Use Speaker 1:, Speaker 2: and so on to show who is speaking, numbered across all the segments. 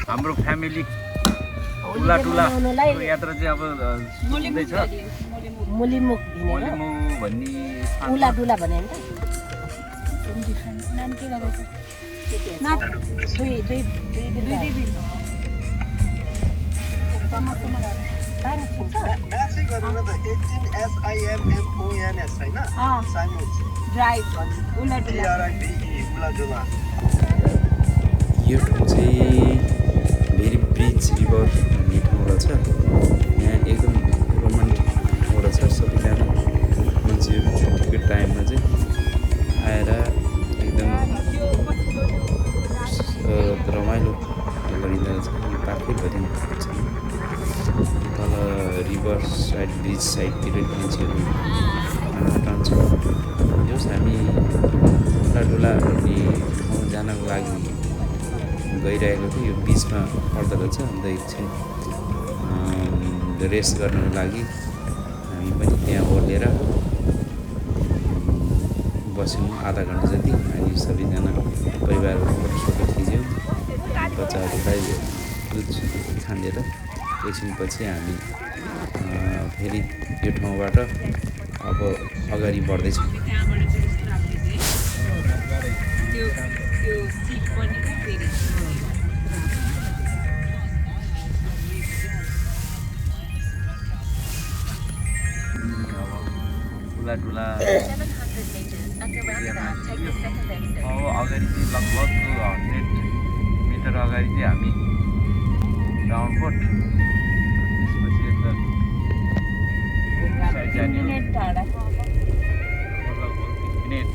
Speaker 1: हाम्रो फ्यामिली टुला यात्रा चाहिँ अब हुँदैछ
Speaker 2: मुलिमुख
Speaker 1: भन्ने
Speaker 2: उला डुला भने
Speaker 3: यो ठाउँ चाहिँ भेरी ब्रिज रिभर भन्ने ठाउँ रहेछ। यहाँ एकदम रोमान्टिक ठाउँ रहेछ। सबैजना मान्छेहरू छुट्टीको टाइममा चाहिँ आएर एकदम रमाइलो गरिँदो रहेछ। यो पार्कैभरि छ। तल रिभर साइड ब्रिज साइडतिर मान्छेहरू टान्छ। जस हामी डुला भन्ने ठाउँ जानको लागि गइरहेको थियो। यो बिचमा पर्दो रहेछ। अन्त एकछिन रेस्ट गर्नको लागि हामी पनि त्यहाँ ओर्लेर बस्यौँ आधा घन्टा जति। हामी सबैजना परिवारहरू फोटो खिच्यौँ। बच्चाहरूलाई दुध खाँदेर एकछिनपछि हामी फेरि यो ठाउँबाट अब अगाडि बढ्दैछौँ।
Speaker 1: टुला अब अगाडि चाहिँ लगभग 100 मिटर अगाडि चाहिँ हामी डाउनपोर्ट त्यसपछि यता साइड जाने लगभग 3 मिनट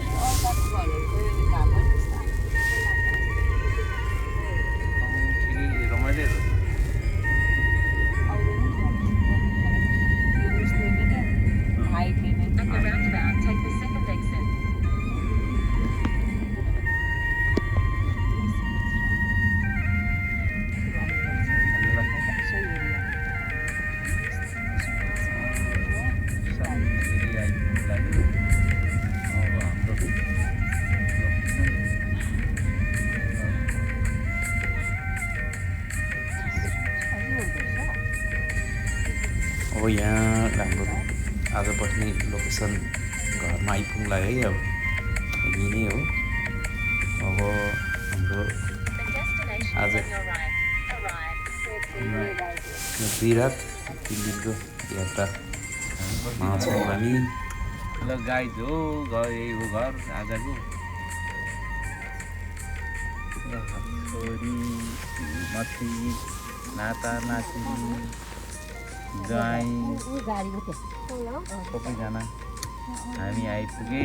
Speaker 1: रमाइलो
Speaker 3: अब यहाँ हाम्रो आज बस्ने लोकेसन घरमा आइपुग्ला है। अब यही नै हो। अब हाम्रो आज 2 रात 3 दिनको यात्रामा छौँ हामी।
Speaker 1: ल गाइज हो यही हो घर आजको। छोरी मछली नाता नाति गाई सबैजना हामी आइपुगे।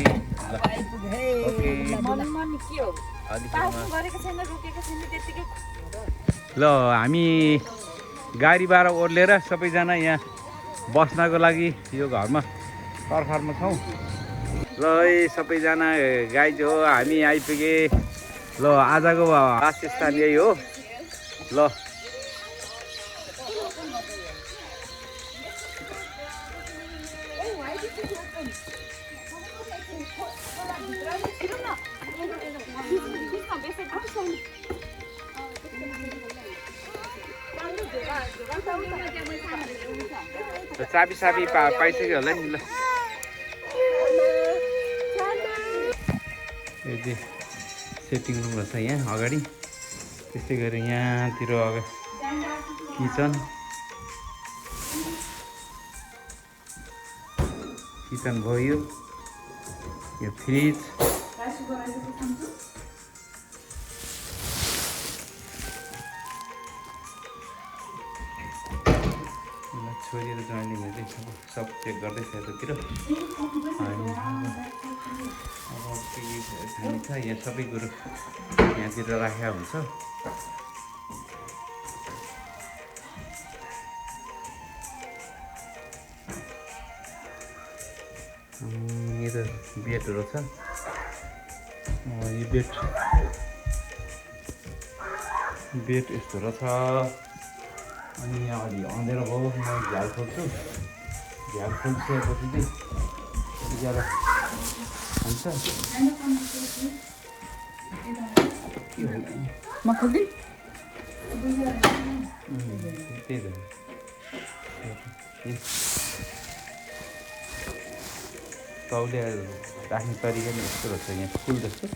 Speaker 1: ल हामी गाडी भाडा ओर्लेर सबैजना यहाँ बस्नको लागि यो घरमा पर्खरमा छौँ। ल सबैजना गाइज हो हामी आइपुगे। ल आजको वासस्थान यही हो। ल चाबी पाइसक्यो होला नि। ल यो चाहिँ सेटिङ रुम रहेछ यहाँ अगाडि। त्यस्तै गरी यहाँतिर किचन भयो। यो फ्रिज छोरीहरू ज्वाइँले हेर्दैछ। सब चेक गर्दैछ यतातिर। अब के खाने छ यहाँ सबै कुरो यहाँतिर राखेको हुन्छ। यो त बेडहरू छ। यो बेड यस्तो रहेछ। अनि यहाँ अलि अँधेरो भयो। म झ्याल खोल्छु। झ्याल खोलिसकेपछि चाहिँ उज्यालो हुन्छ।
Speaker 2: म खोल्दिन।
Speaker 1: त्यही त तौले राख्ने तरिका नै यस्तो रहेछ यहाँ फुल जस्तो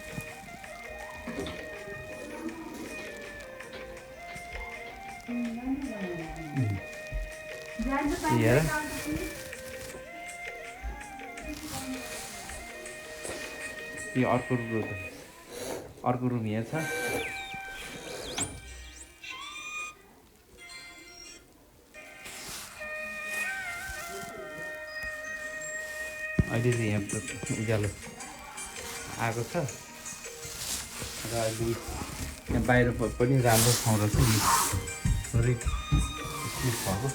Speaker 1: हेर यो अर्को रुम यहाँ छ अहिले चाहिँ यहाँ उज्यालो आएको छ र अहिले यहाँ बाहिर पनि राम्रो ठाउँ रहेछ नि थोरै स्लिप भएको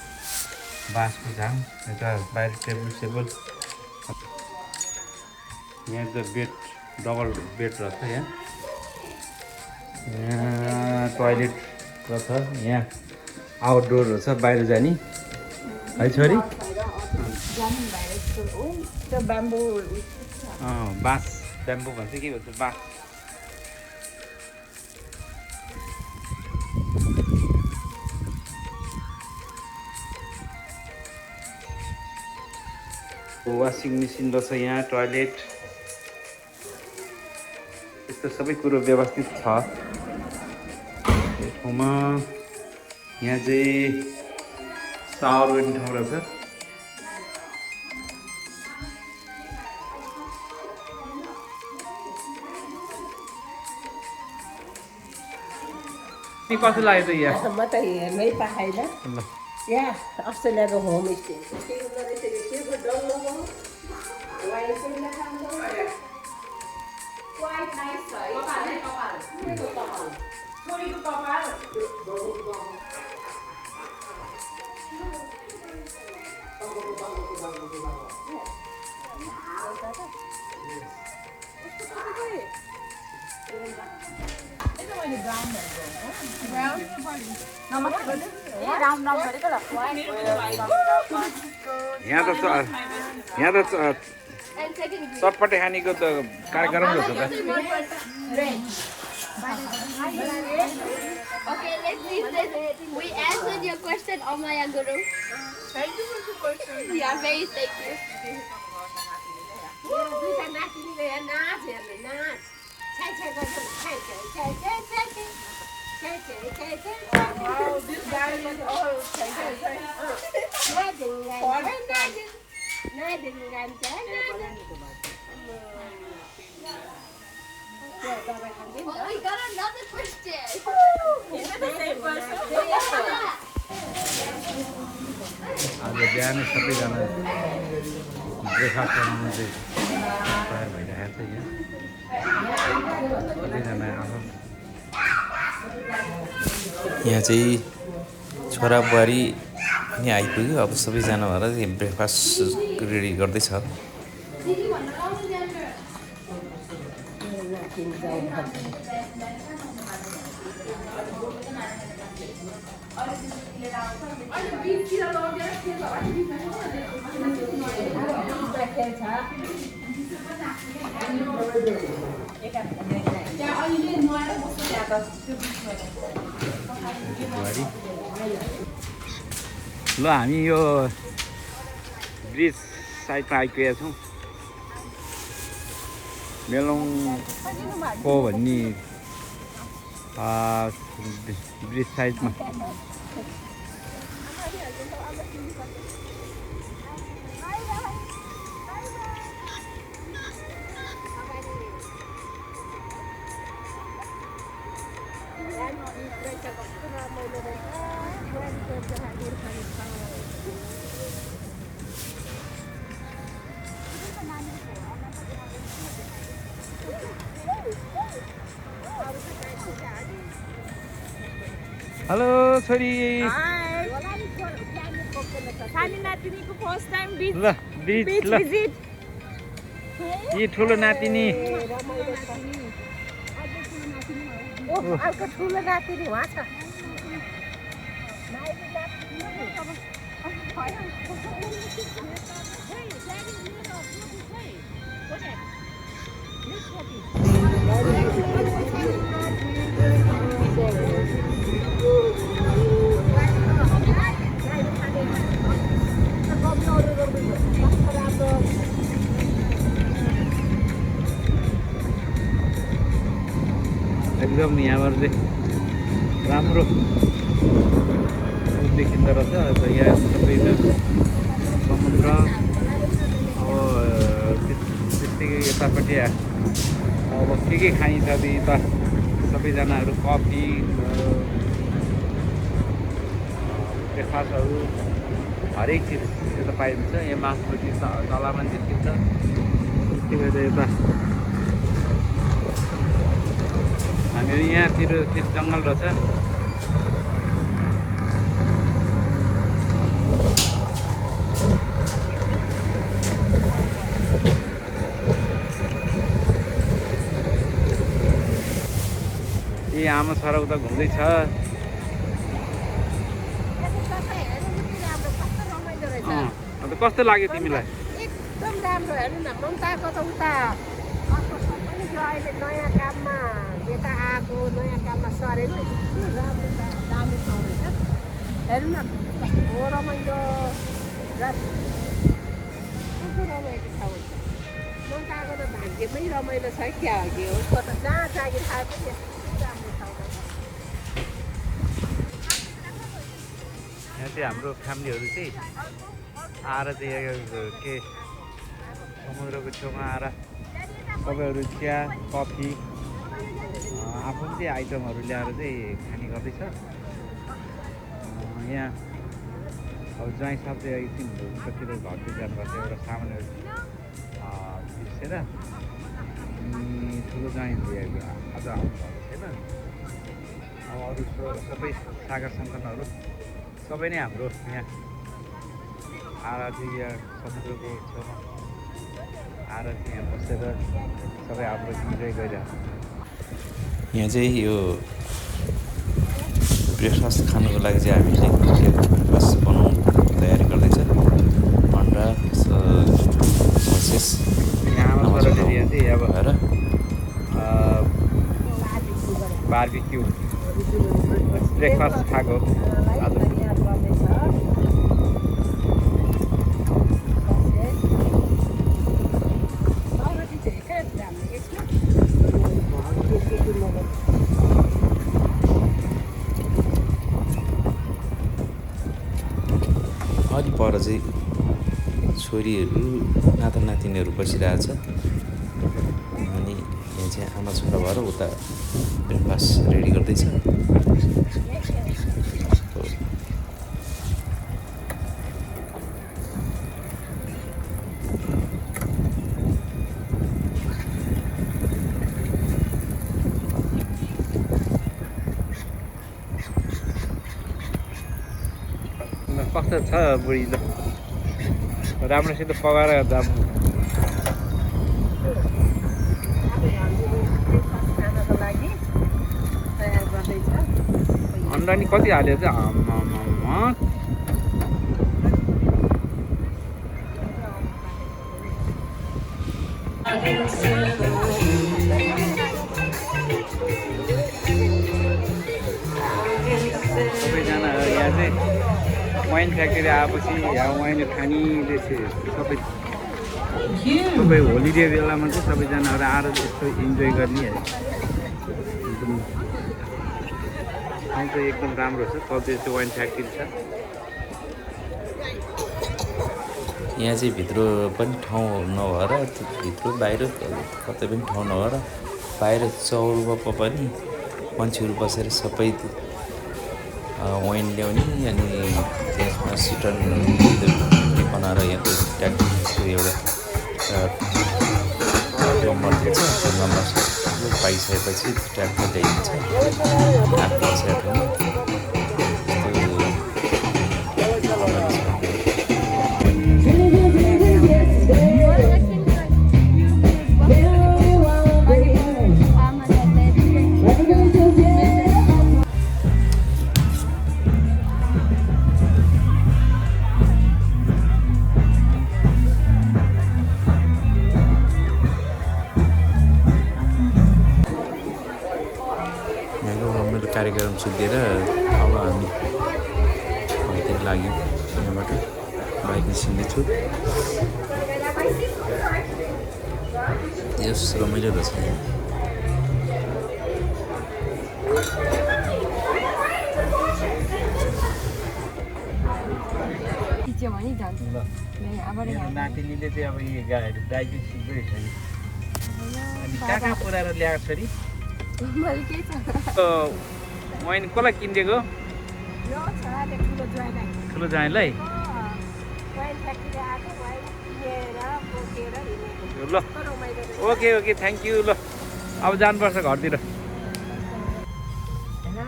Speaker 1: बाँसको झाङ यता बाहिर टेबल यहाँ त बेड डबल बेड रहेछ यहाँ टोयलेट रहेछ यहाँ आउटडोर रहेछ बाहिर जाने है छोरी बाँस ब्याम्बो भन्छ के भन्छ बाँस वासिङ मेसिन रहेछ यहाँ टोयलेट यस्तो सबै कुरो व्यवस्थित छ यो ठाउँमा यहाँ चाहिँ सावर गर्ने ठाउँ रहेछ कस्तो लाग्यो त यहाँ
Speaker 2: म त हेर्नै पाएन यहाँ अस्ट्रेलियाको होमस्टे
Speaker 1: यहाँ त चटपटे खानेको त कार्यक्रम रहेछ त
Speaker 4: Okay, let's see this. We answered your question, Amaya Guru.
Speaker 5: Thank you for the question.
Speaker 4: Yeah, very thank you.
Speaker 5: Wow, this guy is all
Speaker 4: Well, we got another question.
Speaker 1: आज बिहान सबैजना ब्रेकफास्ट बनाउनु चाहिँ तयार भइरहेको छ यहाँ सबैजना आफ्नो
Speaker 3: यहाँ चाहिँ छोरा बुहारी पनि आइपुग्यो अब सबैजना भएर ब्रेकफास्ट रेडी गर्दैछ
Speaker 1: ल हामी यो ब्रिज साइडमा आइपुगेका छौँ मेलोङको भन्ने ब्रिज साइडमा हेलो छोरी ल ब्रिज ल यी ठुलो नातिनी
Speaker 2: ठुलो नातिनी उहाँ छ
Speaker 1: एकदम यहाँबाट चाहिँ राम्रो देखिँदो रहेछ। अन्त यहाँ सबै समुद्र अब त्यस्तै यतापट्टि अब के खाइन्छ त सबैजनाहरू कफी ब्रेकफास्टहरू हरेक चिज यता पाइन्छ। यहाँ मासुपछि तलामा निस्किन्छ। त्यही भएर यता हामीहरू यहाँतिर त्यो जङ्गल रहेछ। यी आमा छोरा उता घुम्दैछ। अन्त कस्तो लाग्यो तिमीलाई?
Speaker 2: एकदम राम्रो। हेर्नु न ममताको त उता पनि छ अहिले नयाँ काममा यता आएको नयाँ काममा सरेको राम्रो दामी ठाउँ रहेछ। हेर्नु न कस्तो रमाइलो र कस्तो रमाइलो ठाउँ हुन्छ। ममताको त भाग्यमै रमाइलो छ क्या हो कि उसको त जहाँ जागिर खाएको त्यस्तो राम्रो ठाउँ रहेछ।
Speaker 1: यहाँ चाहिँ हाम्रो फ्यामिलीहरू चाहिँ आएर चाहिँ के समुद्रको छेउमा आएर तपाईँहरू चिया कफी आफ्नो चाहिँ आइटमहरू ल्याएर चाहिँ खाने गर्दैछ। यहाँ अब ज्वाइँ साहब चाहिँ एकछिन कतितिर घरतिर जानुपर्छ एउटा सामानहरू बिर्सेर। ठुलो ज्वाइँ आज आउनुभएको छैन। अब अरू सबै सागर सन्तानहरू सबै नै हाम्रो यहाँ आएर चाहिँ यहाँ समुद्रको छेउमा आएर चाहिँ यहाँ बसेर सबै आफ्नो इन्जोय गरिरहेको।
Speaker 3: यहाँ चाहिँ यो ब्रेकफास्ट खानुको लागि चाहिँ हामीले ब्रेकफास्ट बनाउनु तयारी गर्दैछ। अन्डा ससेस
Speaker 1: यहाँ चाहिँ अब
Speaker 3: भएर
Speaker 1: बार्बिक्यू ब्रेकफास्ट खाएको आज।
Speaker 3: अलि पर चाहिँ छोरीहरू नाता नातिनीहरू बसिरहेछ। अनि यहाँ चाहिँ आमा छोरा भएर उता ब्रेकफास्ट रेडी गर्दैछ।
Speaker 1: कस्तो छ बुढी? ल राम्रोसित पकाएर जाऊँ।
Speaker 2: खानको लागि तयार गर्दैछ।
Speaker 1: अन्डा नि कति हाल्यो चाहिँ? सबैजना यहाँ चाहिँ वाइन फ्याक्ट्री आएपछि यहाँ वाइन खानीले चाहिँ सबै होलिडे बेलामा चाहिँ सबैजनाहरू आएर यस्तो इन्जोय गर्ने है। एकदम ठाउँ चाहिँ एकदम राम्रो छ। कतै चाहिँ वाइन फ्याक्ट्री छ।
Speaker 3: यहाँ चाहिँ भित्र पनि ठाउँ नभएर भित्र बाहिर कतै पनि ठाउँ नभएर बाहिर चौरमा पनि मान्छेहरू बसेर सबै वाइन ल्याउने अनि त्यसमा सिटन बनाएर यहाँको ट्याक्सीको एउटा नम्बर दिन्छ। त्यो नम्बर पाइसकेपछि ट्याक्सी ल्याइदिन्छ। कार्यक्रम सुत्दिएर अब हामी घरतिर लाग्यौँ। यहाँबाट बाइक निस्किँदैछु। यस रमाइलो रहेछ।
Speaker 2: सिक्यो भने जान्छ
Speaker 1: ल
Speaker 2: यहाँबाट
Speaker 1: मेरो नातिनीले चाहिँ अब यो ड्राइभिङ सिक्दैछ नि अनि कहाँ कहाँ पुऱ्याएर ल्याएको छोरी
Speaker 2: मैले के छ
Speaker 1: वाइन कसलाई किनिदिएको
Speaker 2: यो छोराले ठुलो ज्वाइँलाई
Speaker 1: ठुलो जानेलाई
Speaker 2: वाइन फ्याक्ट्री आएको वाइन किनेर बोकेर हिँडेको
Speaker 1: ल
Speaker 2: कस्तो रमाइलो रहेछ।
Speaker 1: ओके ओके थ्याङ्क यू ल अब जानुपर्छ घरतिर
Speaker 2: होइन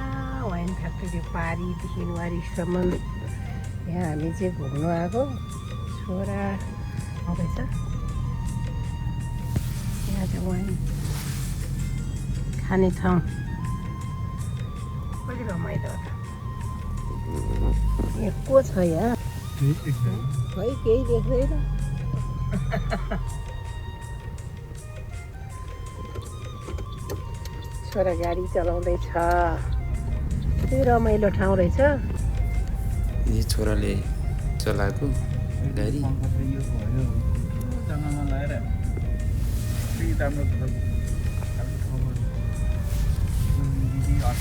Speaker 2: वाइन फ्याक्ट्री पारीदेखि वारीसम्म यहाँ हामी चाहिँ घुम्नु आएको छोरा आउँदैछ यहाँ चाहिँ वाइन खाने ठाउँ कति रमाइलो यहाँ को छ यहाँ खै केही देख्दैन छोरा गाडी चलाउँदैछ कति रमाइलो ठाउँ रहेछ
Speaker 3: यो छोराले चलाएको गाडी
Speaker 1: जग्गामा लगाएर त्यही राम्रो
Speaker 3: यहाँ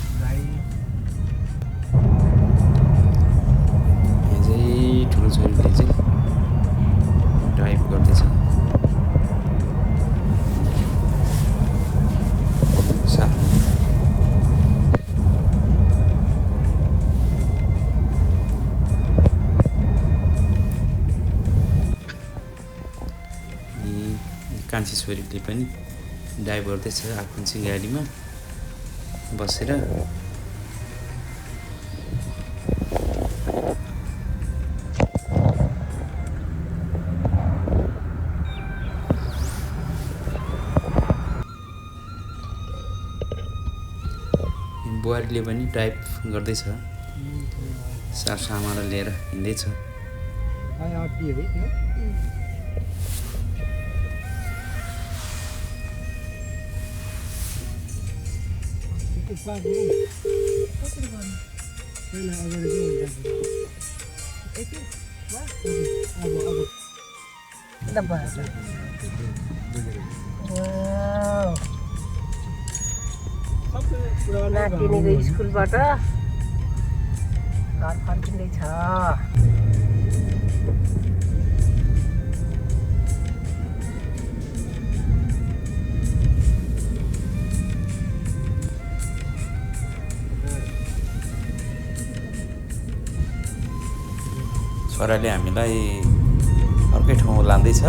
Speaker 3: चाहिँ ठुलो छोरीले चाहिँ ड्राइभ गर्दैछ कान्छी छोरीले पनि ड्राइभ गर्दैछ आफ्नो गाडीमा बसेर बुहारीले पनि ड्राइभ गर्दैछ सामानहरू लिएर हिँड्दैछ
Speaker 2: नातिनीको स्कुलबाट घर फर्किँदैछ
Speaker 3: छोराले हामीलाई अर्कै ठाउँ लाँदैछ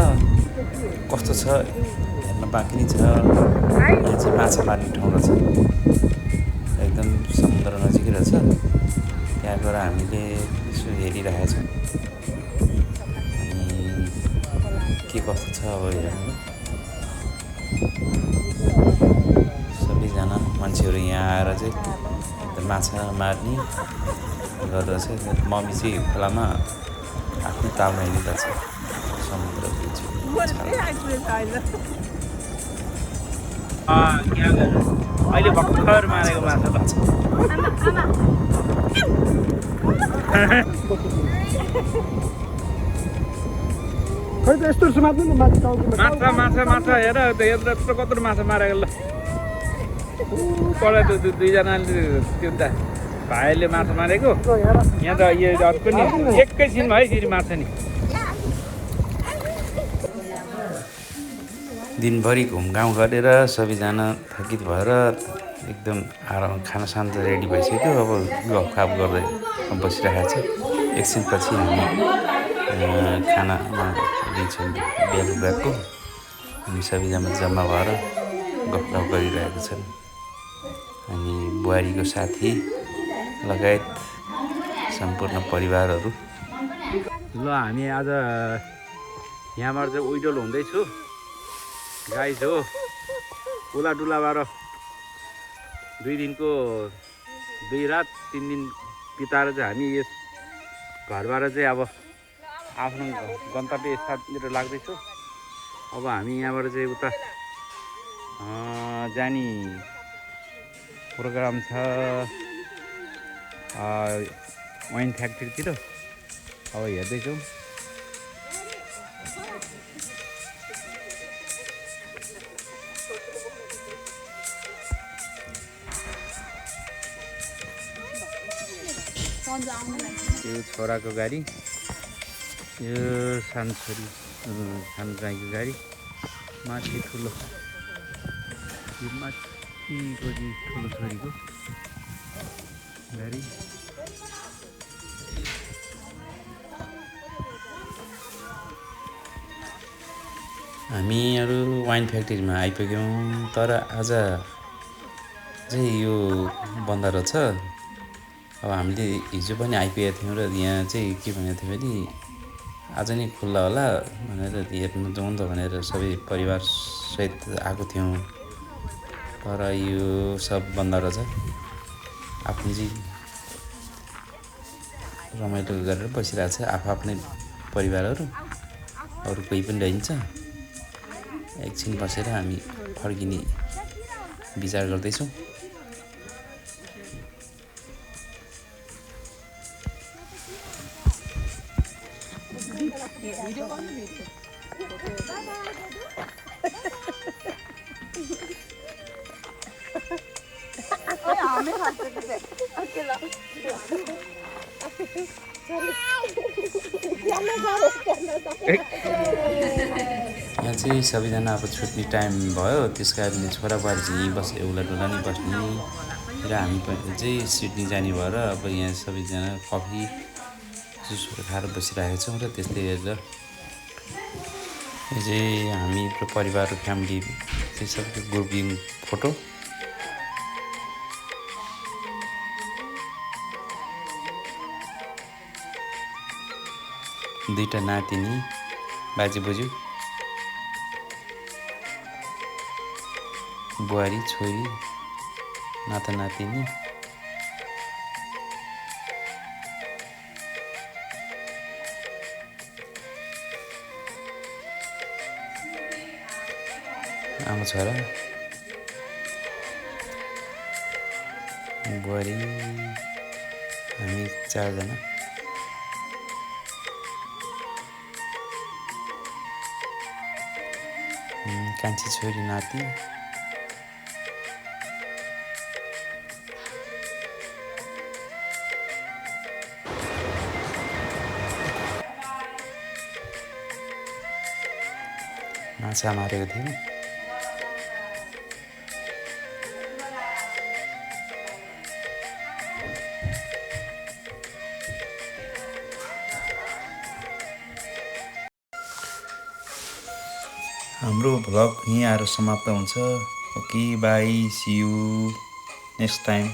Speaker 3: कस्तो छ हेर्न बाँकी नै छ यहाँ चाहिँ माछा मार्ने ठाउँ रहेछ एकदम समुद्र नजिकै रहेछ त्यहाँ गएर हामीले यसो हेरिरहेको छौँ अनि के कस्तो छ अब हेर्नु सबैजना मान्छेहरू यहाँ आएर चाहिँ एकदम माछा मार्ने गर्दछ मम्मी चाहिँ खोलामा आफ्नो तालमा हिँडिरहेछ समुद्र
Speaker 1: अहिले भर्खर मारेको माछा माछा माछा माछा हेर यत्रो कत्रो माछा मारेको ल पढाइ दुईजनाले त्यो त भाइले माछा मारेको यहाँ त यो अर्को नि एकैछिनमा है फेरि माछा नि
Speaker 3: दिनभरि घुमघाम गरेर सबैजना थकित भएर एकदम आराम खानासाना त रेडी भइसक्यो अब गफगाफ गर्दै बसिरहेको छ एकछिनपछि हामी खानामा दिन्छौँ बेलुकाको हामी सबैजना जम्मा भएर गफगाफ गरिरहेका छन् अनि बुहारीको साथी लगायत सम्पूर्ण परिवारहरू
Speaker 1: ल हामी आज यहाँबाट चाहिँ उइडोल हुँदैछु गाई हो उला डुलाबाट 2 दिनको 2 रात 3 दिन बिताएर चाहिँ हामी यस घरबाट चाहिँ अब आफ्नो गन्तव्य स्थानतिर लाग्दैछु अब हामी यहाँबाट चाहिँ उता जाने प्रोग्राम छ वाइन फ्याक्ट्रीतिर अब हेर्दैछौँ
Speaker 3: त्यो छोराको गाडी
Speaker 1: यो सानो छोरी सानो गाईको गाडी माथि ठुलो यो माथिको चाहिँ ठुलो छोरीको गाडी
Speaker 3: हामीहरू वाइन फ्याक्ट्रीमा आइपुग्यौँ तर आज चाहिँ यो बन्द रहेछ। अब हामीले हिजो पनि आइपुगेका थियौँ र यहाँ चाहिँ के भनेको थियो भने आज नै खुल्ला होला भनेर हेर्नु जाउँ त भनेर सबै परिवारसहित आएको थियौँ तर यो सब बन्द रहेछ। आफ्नो चाहिँ रमाइलो गरेर बसिरहेको छ आफ्नै परिवारहरू अरू कोही पनि रहन्छ। एकछिन बसेर हामी फर्किने विचार गर्दैछौँ। यहाँ चाहिँ सबैजना अब छुट्ने टाइम भयो त्यस कारणले छोराबारी चाहिँ यहीँ बस एउटा डुला नै बस्ने र हामी पनि चाहिँ सिडनी जाने भएर अब यहाँ सबैजना कफी जुसहरू खाएर बसिरहेको छौँ र त्यसले गर्दा यो चाहिँ हाम्रो परिवार फ्यामिली चाहिँ सबैको ग्रुपिङ फोटो। दुईटा नातिनी बाजे बोजू बुहारी छोरी नाता नातिनी आमा छोरा बुहारी हामी चारजना। कान्छी छोरी नाति माछा मारेको थियौँ। हाम्रो भ्लग यहीँ आएर समाप्त हुन्छ। Okay bye see you next time.